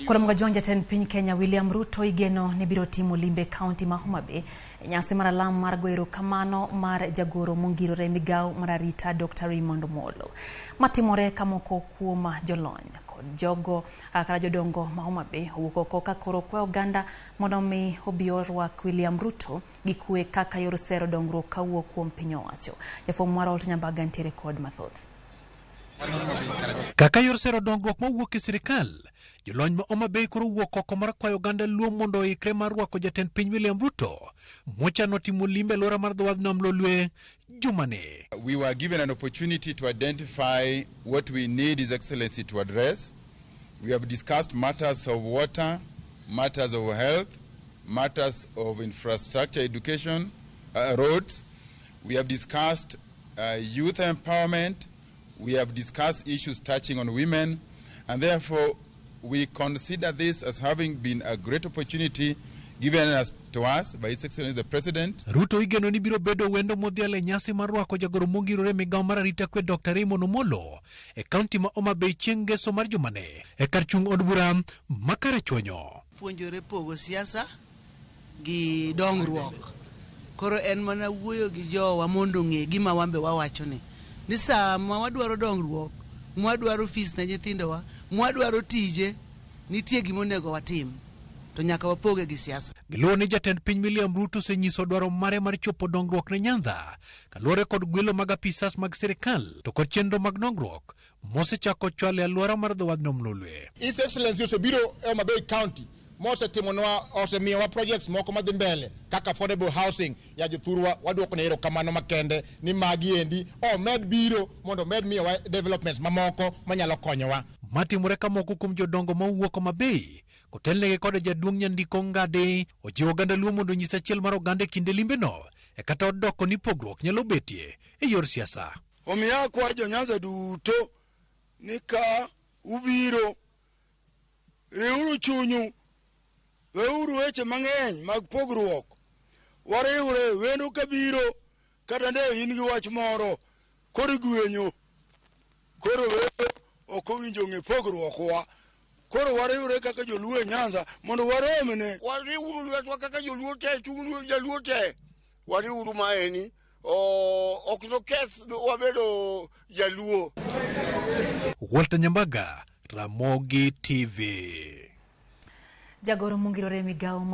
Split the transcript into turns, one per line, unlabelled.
Koro Mgajwang' jatend piny Kenya William Ruto igeno ni biro timo limbe kaunti ma Homa Bay e nyasi mar alam mar goyo erokamano mar jagoro mongirore migawo mar arita Dr. Raymond Omolo. Matimore ka moko kuom jolony kod jogo kata jodongo ma Homa Bay owuok oko ka koro kwayo oganda mondo mi obi orwak William Ruto gi kwe kaka yor sero dongruok kawuok kuom piny owacho. Jafwambo marwa Walter Nyambaga nitiere kod mathoth.
Kaka yor sero dongruok mawuok e sirikal, jolony ma Homa Bay koro wuok oko mar kwayo oganda Luo mondo oikre mar rwako jatend piny William Ruto mochano timo limbe e alwora mar dho wadh nam Lolwe jumani.
We were given an opportunity to identify what we need His Excellency to address. We have discussed matters of water, matters of health, matters of infrastructure, education, roads. We have discussed youth empowerment. We have discussed issues touching on women, and therefore we consider this as having been a great opportunity given to us by His Excellency the President.
Ruto igeno ni biro bedo wendo modhial e nyasi mar rwako jagoro mongirore e migawo mar arita kwe Dr. Raymond Omolo e kaunti ma Homa Bay chieng' ngeso mar jumani e kar chung' od bura ma Karachuonyo.
Puonjore pogo siasa gi dongruok. Koro en mana wuoyo gi jowa mondo ong'e gima wan be wawacho ni sama wadwaro dongruok, mwadwaro fees ne nyithindowa, mwadwaro tije, nitie gima onego watim to nyaka wapoge gi siasa.
Giluwo ni jatend piny William Ruto osenyiso dwaro mare mar chopo dongruok ne Nyanza kaluwore kod gwelo mag apisas mag sirikal to kod chenro mag dongruok mosechako chwalo e alwora mar dho wadh nam Lolwe.
His Excellency osebiro e Homa Bay County mosetimonwa, osemiyowa projects moko madhi mbele kaka affordable housing ya jothurwa. Waduoko ne erokamano makende ni magi endi omed biro mondo omed miyowa developments mamoko manyalo konyowa.
Matimore ka moko kuom jodongo mawuok Homa Bay kotelnegi kod jaduong' Nyandiko Ngadi ojiwo oganda Luo mondo onyis achiel mar oganda e kinde limbeno e kata odoko ni pogruok nyalo betie e yor siasa.
Omiyo akwayo jo Nyanza duto ni ka ubiro, riwuru chunyu, weuru weche mang'eny mag pogruok, wariwre. Wendo kabiro, kata nde in gi wach moro koro igwenyo, koro wendo ok owinjo ng'e pogruokwa. Koro wariwre kaka joluo e Nyanza mondo waromne.
Wariwuru lwetwa kaka joluo te, chuny jaluo te, wariwuru. Maeni ok noketh wabedo jaluo.
Walter Nyambaga, Ramogi TV.
Jagoro mongirore migawo.